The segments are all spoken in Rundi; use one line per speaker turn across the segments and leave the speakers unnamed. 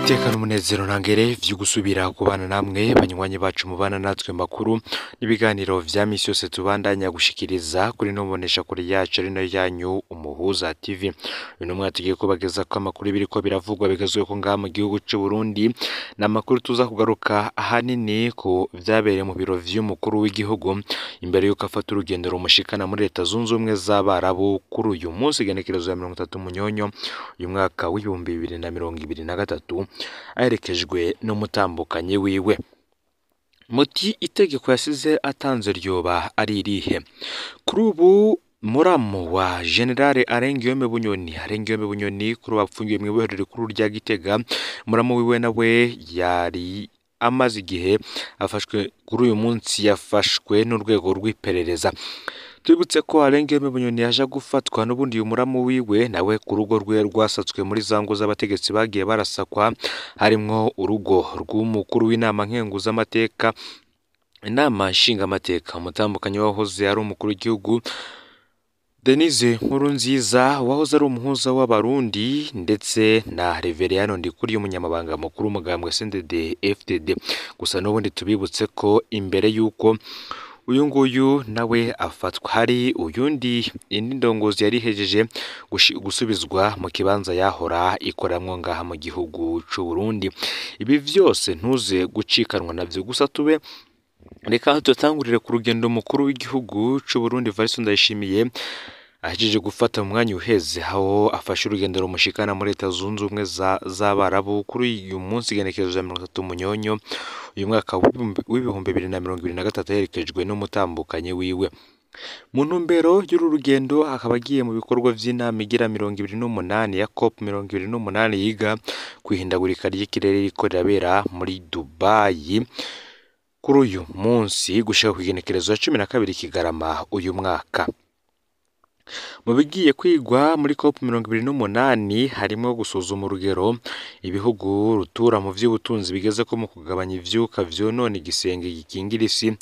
Niteka n'umunezero ntangere vyo gusubira kubana namwe banywanyi bacu mubana natwe makuru n'ibiganiro vya misi yose tubandanya gushikiriza kuri no mbonesha kuri yacu ari no yanyu Umuhuza TV. Uyu mwaka tugiye kubageza ko amakuru biriko biravugwa bigezweho ngaha mu gihugu c'u Burundi, n'amakuru tuza kugaruka ahanini ku vyabereye mu biro vy'umukuru w'igihugu imbere yuko afata urugendo rumushikana muri Leta Zunze Ubumwe z'Abarabu kuri uyu munsi igenekerezo ya 30 Munyonyo uyu mwaka w'2023 aherekejwe n'umutambukanyi wiwe. Muti itegeko yasize atanze ryoba ari irihe? Kuri ubu muramu wa General Arengiyome Bunyoni, Arengiyome Bunyoni kuri bapfungiwe mw'ibohero rikuru rya Gitega, muramu wiwe nawe yari amaze igihe afashwe, kuri uyu munsi yafashwe n'urwego rw'iperereza. Tubibutse ko Arengiyome Bunyoni yaje gufatwa n'ubundi uyu muramu wiwe nawe ku rugo rwe rwasatswe muri za ngo z'abategetsi bagiye barasakwa, harimwo urugo rw'umukuru w'inama nkenguzamateka, inama nshingamateka, umutambukanyi wahoze ari umukuru w'igihugu Denise Nkurunziza wahoze ari umuhuza w'Abarundi, ndetse na Reveriyano Ndikuriye umunyamabanga mukuru w'umugambwe CNDD FDD. Gusa n'ubundi tubibutse ko imbere y'uko uyu nguyu nawe afatwa hari uyundi indi ndongozi yari ihejeje gusubizwa mu kibanza yahora ikoramwo ngaha mu gihugu c'u Burundi. Ibi vyose ntuze gucikanwa navyo, gusa tube reka tutangurire ku rugendo mukuru w'igihugu c'u Burundi Evariste Ndayishimiye ahejeje gufata mu mwanya uheze, aho afashe urugendo rumushikana muri Leta Zunze Ubumwe z'Abarabu kuri uyu munsi igenekerezo ya 30 Munyonyo uyu mwaka w'2023 aherekejwe n'umutambukanyi wiwe. Mu ntumbero y'uru rugendo akaba agiye mu bikorwa vy'inama igira 28 ya COP 28 yiga kwihindagurika ry'ikirere ririko rirabera muri Dubai kuri uyu munsi gushika kw'igenekerezo ya 12 Kigarama uyu mwaka. Mu bigiye kwigwa muri COP 28 harimo gusuzuma urugero ibihugu rutura mu vy'ubutunzi bigeze ko mu kugabanya ivyuka vyonona igisenge gikingira isi,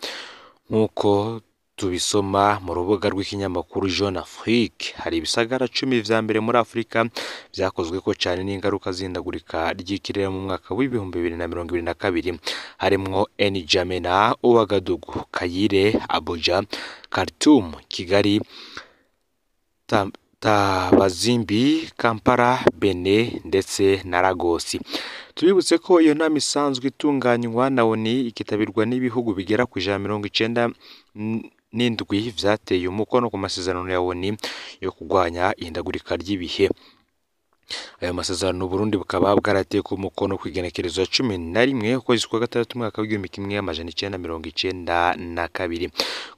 nk'uko tubisoma mu rubuga rw'ikinyamakuru Jeune Afrique. Hari ibisagara 10 vya mbere muri Afrika vyakozweko cane n'ingaruka z'ihindagurika ry'ikirere mu mwaka w'2022, harimwo N'Djamena, Ouagadougou, Kayire, Abuja, Khartoum, Kigali, Tabazimbi, Kampala, Benin ndetse na Lagos. Tubibutse ko iyo nama isanzwe itunganywa na ONU ikitabirwa n'ibihugu bigera ku 197 vyateye umukono ku masezerano ya ONU yo kurwanya ihindagurika ry'ibihe. Ayo masezerano Burundi bukaba bwarateye ku mukono kw'igenekerezo ya 11 ukwezi kwa gatandatu umwaka w'1992.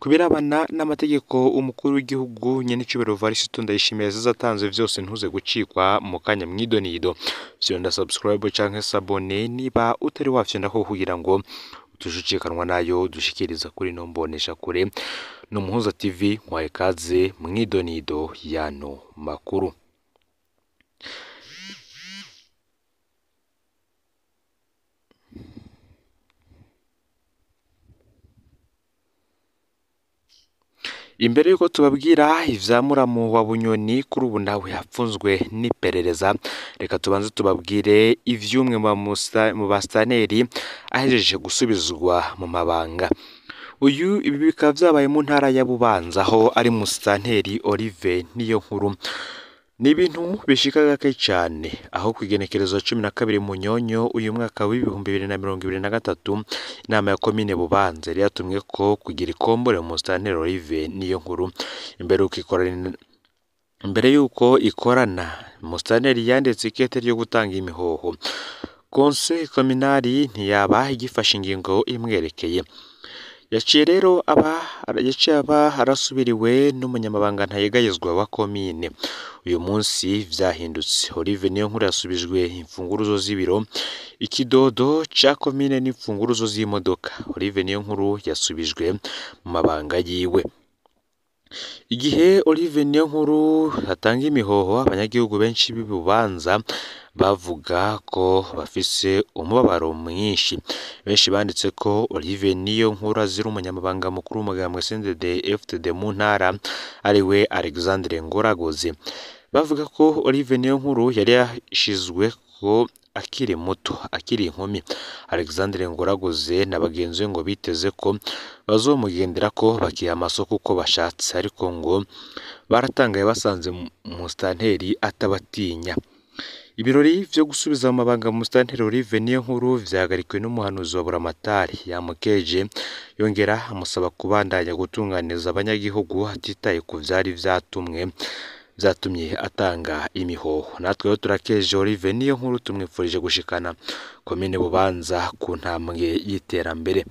Ku birabana n'amategeko umukuru w'igihugu nyen'icubahiro Evariste Ndayishimiye yasize atanze vyose ntuze gucikwa mu kanya mwidonido. Fyonda subscribe canke s'abonner niba utari wafyonda ko kugira ngo utujucikanwa nayo dushikiriza kuri no mbonesha kure no Muhuza TV. Nkwaye kaze mwidonido yano makuru. Imbere yuko tubabwira ivya muramu wa Bunyoni kuri ubu nawe yapfunzwe n'iperereza, reka tubanze tubabwire ivy'umwe mu bastaneri ahejeje gusubizwa mu mabanga. Uyu ibi bikaba vyabaye mu ntara ya Bubanza aho ari musitanteri Olive Niyonkuru. Ni ibintu bishika gake cane aho kw'igenekerezo 12 Munyonyo uyu mwaka w'2023 inama ya komine Bubanza yari yatumwe ko kugira ikombore mu musitanteri Olive Niyonkuru. Imbere yuko ikorana, musitanteri yanditse ikete ryo gutanga imihoho. Conseil communal ntiyaba igifashe ingingo imwerekeye. Yaciye rero aba arasubiriwe n'umunyamabanga ntayegayezwa wa komine. Uyu munsi vyahindutse, Olive Niyonkuru yasubijwe imfunguruzo z'ibiro, ikidodo ca komine n'imfunguruzo z'imodoka. Olive Niyonkuru yasubijwe mu mabanga yiwe. Igihe Olive Niyonkuru atanga imihoho, abanyagihugu benshi b'i Bubanza bavuga ko bafise umubabaro mwinshi. Benshi banditse ko Olive Niyonkuru azira umunyamabanga mukuru w'umugambwe CNDD FDD mu ntara ariwe Alexandre Ngoragoze. Bavuga ko Olive Niyonkuru yari yashizwe ko akiri muto, akiri inkumi. Alexandre Ngoraguze na bagenzi be ngo biteze ko bazomugendera ko bakiha amasoko uko bashatse, ariko ngo baratangaye basanze Musitanteri atabatinya. Ibirori vyo gusubiza mu mabanga Musitanteri Olive Niyonkuru vyahagarikiwe n'umuhanuzi wa Buramatari yamukeje, yongera amusaba kubandanya gutunganiriza abanyagihugu atitaye ku vyari vyatumye atanga imihoho. Natwe rero turakeje Olive Niyonkuru, tumwifurije gushikana komine Bubanza ku ntambwe y'iterambere.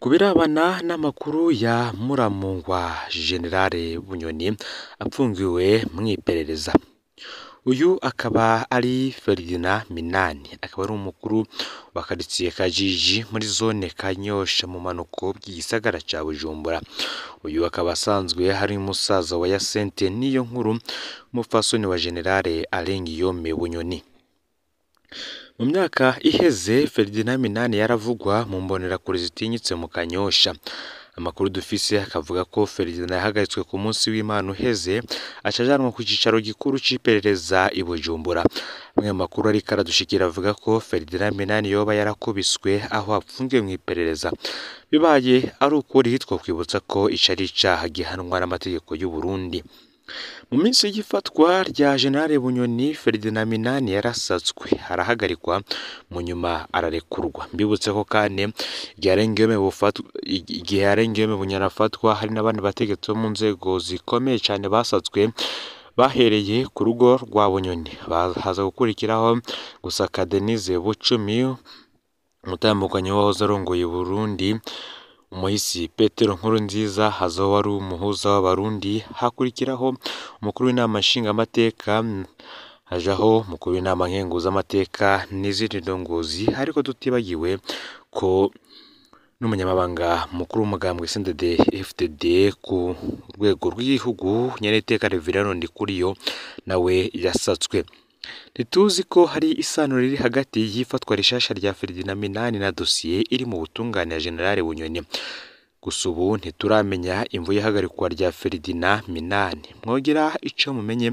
Ku birabana n'amakuru ya Muramungwa Generale Bunyoni apfungiwe mw'iperereza, uyu akaba ari Ferdinand Minani, akaba ari umukuru wa karitsiye Kajiji muri zone Kanyosha mu manuko bw'igisagara ca Bujumbura. Uyu akaba asanzwe hari musaza wa Yasente Niyonkuru, umupfasoni wa Generale Alain Guillaume Bunyoni. Mu myaka iheze Ferdinand Minani yaravugwa mu mbonerakure zitinyitse mu Kanyosha. Amakuru dufise akavuga ko Ferdinand yahagaritswe ku munsi w'Imana uheze, aca ajanwa ku cicaro gikuru c'iperereza i Bujumbura. Amwe mu makuru ariko aradushikira avuga ko Ferdinand Minani yoba yarakubiswe aho apfungiwe mw'iperereza. Bibaye ari ukuri, twokwibutsa ko ico ari icaha gihanwa n'amategeko y'u Burundi. Mu minsi y'ifatwa rya Generale Bunyoni, Ferdinand Minani yarasatswe, arahagarikwa, mu nyuma ararekurwa. Mbibutse ko kandi igihe Alain Guillaume Bunyoni afatwa, hari n'abandi bategetsi bo mu nzego zikomeye cane basatswe, bahereye ku rugo rwa Bunyoni. Haza gukurikiraho gusaka Denise Bucumi, umutambukanyi wahoze arongoye Burundi, umuhisi Petero Nkurunziza, hazaho wari umuhuza w'Abarundi, hakurikiraho umukuru w'inama nshingamateka, hajaho umukuru w'inama nkenguzamateka n'izindi ndongozi, ariko tutibagiwe ko n'umunyamabanga mukuru w'umugambwe CNDD FDD ku rwego rw'igihugu Nyeniteka Reverien Ndikuriyo nawe yasatswe. Ntituzi ko hari isano riri hagati y'ifatwa rishasha rya Ferdinand Minani na dosiye iri mu butungane ya Generale Bunyoni. Gusa ubu ntituramenya imvu y'ihagarikwa rya Ferdinand Minani. Mwogira ico mumenye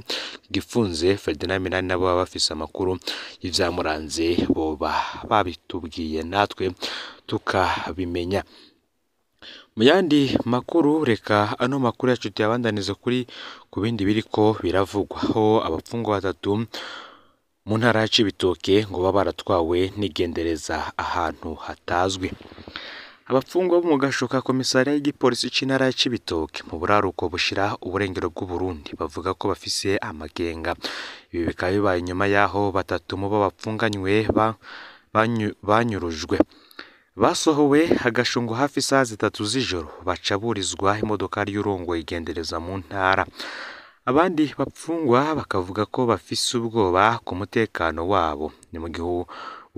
gifunze Ferdinand Minani nabo baba bafise amakuru y'ivyamuranze, boba babitubwiye natwe tukabimenya. Mu yandi makuru, reka ano makuru yacu tuyabandanize kuri ku bindi biriko biravugwa, aho abapfungwa batatu mu ntara ya Cibitoke ngo baba baratwawe n'igendereza ahantu hatazwi. Abapfungwa bo mu gasho ka komisariya y'igipolisi c'intara ya Cibitoke mu buraruko bushira uburengero bw'Uburundi bavuga ko bafise amakenga. Ibi bikaba bibaye inyuma y'aho batatu mu bo bapfunganywe banyurujwe. Basohowe agashungo hafi isaha 3 z'ijoro, baca burizwa imodokari y'urongoye igendereza mu ntara. Abandi bapfungwa bakavuga ko bafise ubwoba ku mutekano wabo. Ni mu gihe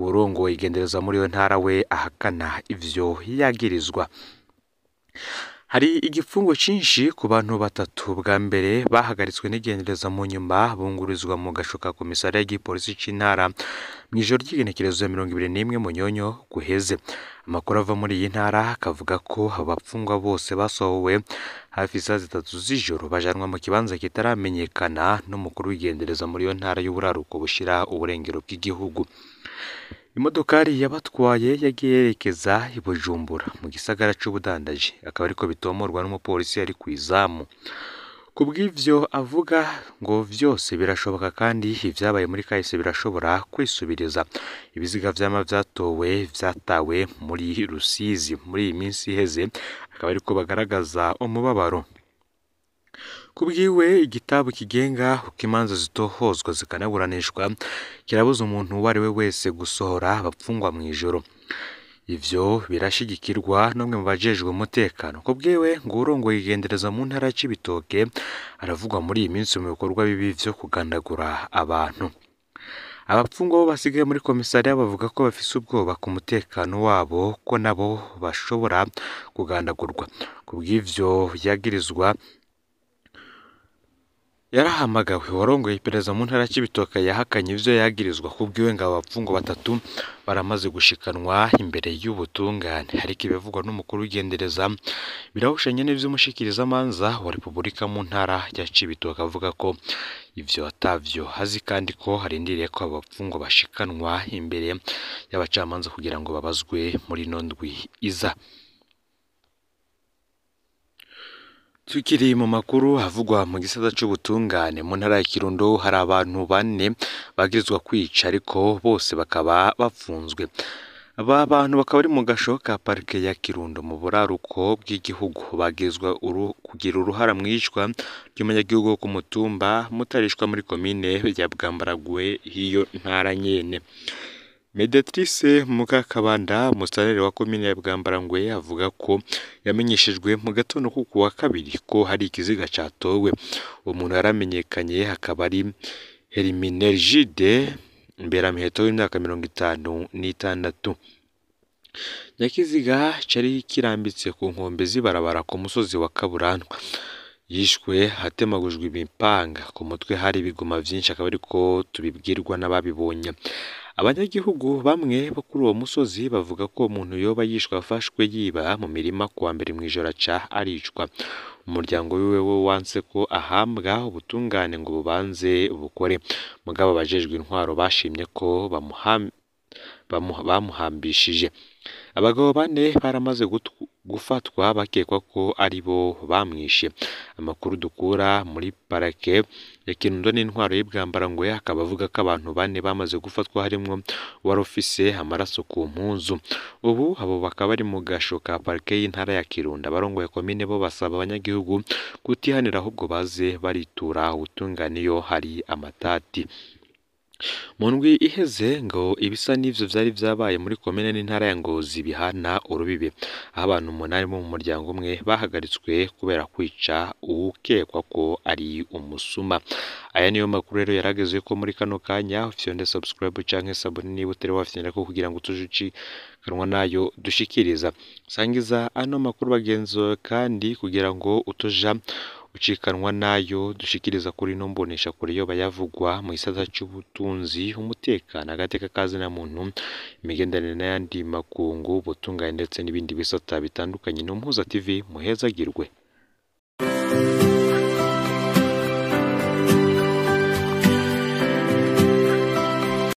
uwurongoye igendereza muri iyo ntara we ahakana ivyo yagirizwa. Hari igifungo cinshi ku bantu batatu bwa mbere bahagaritswe n'igendereza, mu nyuma bungurizwa mu gasho ka komisariya y'igipolisi c'intara mw'ijoro ry'igenekerezo ya 21 Munyonyo guheze. Amakuru ava muri iyi ntara akavuga ko abapfungwa bose basohowe hafi isaha 3 z'ijoro, bajanwa mu kibanza kitaramenyekana n'umukuru w'igendereza muri iyo ntara y'uburaruko bushira uburengero bw'igihugu. Imodokari yabatwaye yagiye yerekeza i Bujumbura mu gisagara c'ubudandaji, akaba ariko bitomorwa n'umupolisi yari kw'izamu. Kubw'ivyo avuga ngo vyose birashoboka kandi ivyabaye muri kahise birashobora kwisubiriza. Ibiziga vyama vyatowe vyatawe muri Rusizi muri iyi minsi iheze, akaba ariko bagaragaza umubabaro. Kubwiwe, igitabo kigenga uko imanza zitohozwa zikanaburanishwa kirabuza umuntu uwo ari we wese gusohora abapfungwa mw'ijoro. Ivyo birashigikirwa n'umwe mu bajejwe umutekano. Kubwiwe ngo uwurongoye igendereza mu ntara ya Cibitoke aravugwa muri iyi minsi mu bikorwa bibi vyo kugandagura abantu. Abapfungwa bo basigaye muri komisariya bavuga ko bafise ubwoba ku mutekano wabo, ko nabo bashobora kugandagurwa. Kubw'ivyo yagirizwa yarahamagawe. Uwarongoye iperereza mu ntara ya Cibitoke yahakanye ivyo yagirizwa, kubwiwe ngo abapfungwa batatu baramaze gushikanwa imbere y'ubutungane. Ariko ibivugwa n'umukuru w'igendereza birahushanye n'ivy'umushikirizamanza wa Repubulika mu ntara ya Cibitoke, avuga ko ivyo atavyo azi kandi ko arindiriye ko abapfungwa bashikanwa imbere y'abacamanza kugira ngo babazwe muri ino ndwi iza. Tukiri mu makuru avugwa mu gisata c'ubutungane, mu ntara ya Kirundo hari abantu bane bagirizwa kwica ariko bose bakaba bapfunzwe. Aba bantu bakaba bari mu gasho ka parike ya Kirundo mu buraruko bw'igihugu, bagirizwa kugira uruhara mw'iyicwa ry'umunyagihugu wo ku mutumba Mutarishwa muri komine ya Bwambarangwe y'iyo ntara nyene. Mediatrice Mukakabanda, umusantere wa komine ya Bwambarangwe, avuga ko yamenyeshejwe mu gatondo ko kuwa kabiri ko hari ikiziga catowe. Uwo muntu yaramenyekanye akaba ari Herminergide Mberamiheto w'imyaka 56. Nyakiziga cari kirambitse ku nkombe z'ibarabara ku musozi wa Kaburantwa. Yishwe atemagujwe imipanga ku mutwe, hari ibigoma vyinshi, akaba ariko tubibwirwa n'ababibonye. Abanyagihugu bamwe bo kuri uwo musozi bavuga ko umuntu yoba yishwe afashwe yiba mu mirima kuwa mbere mw'ijoro aca aricwa. Umuryango wiwe wo wanse ko ahambwa, ubutungane ngo bubanze bukore. Mugabo abajejwe intwaro bashimye ko bamuhambishije. Abagabo bane baramaze gufatwa bakekwa ko ari bo bamwishe. Amakuru dukura muri parake ya Kirundo n'intwaro y'Ibwambarangwe akaba avuga ko abantu bane bamaze gufatwa, harimwo uwari ufise amaraso ku mpuzu. Ubu abo bakaba bari mu gasho ka parike y'intara ya Kirundo. Abarongoye komine bo basaba abanyagihugu kutihanira ahubwo baze baritura ubutungane iyo hari amatati. Mu ndwi iheze ngo ibisa n'ivyo vyari vyabaye muri komine n'intara ya Ngozi bihana urubibe, aho abantu 8 bo mu muryango umwe bahagaritswe kubera kwica uwukekwa ko ari umusuma. Aya niyo makuru rero yarageze ko muri kano kanya. Ufyonde subscribe canke sabone niba utari wafyonda ko kugira ngo utujucikanwa nayo dushikiriza. Sangiza ano makuru bagenzi bawe kandi kugira ngo utoja ucikanwa nayo dushikiriza kuri no mbonesha kure yo bayavugwa mu gisata c'ubutunzi, umutekano, agateka kazina muntu, imigenderanire n'ayandi makungu, ubutungane ndetse n'ibindi bisata bitandukanye. No Muhuza TV, muhezagirwe.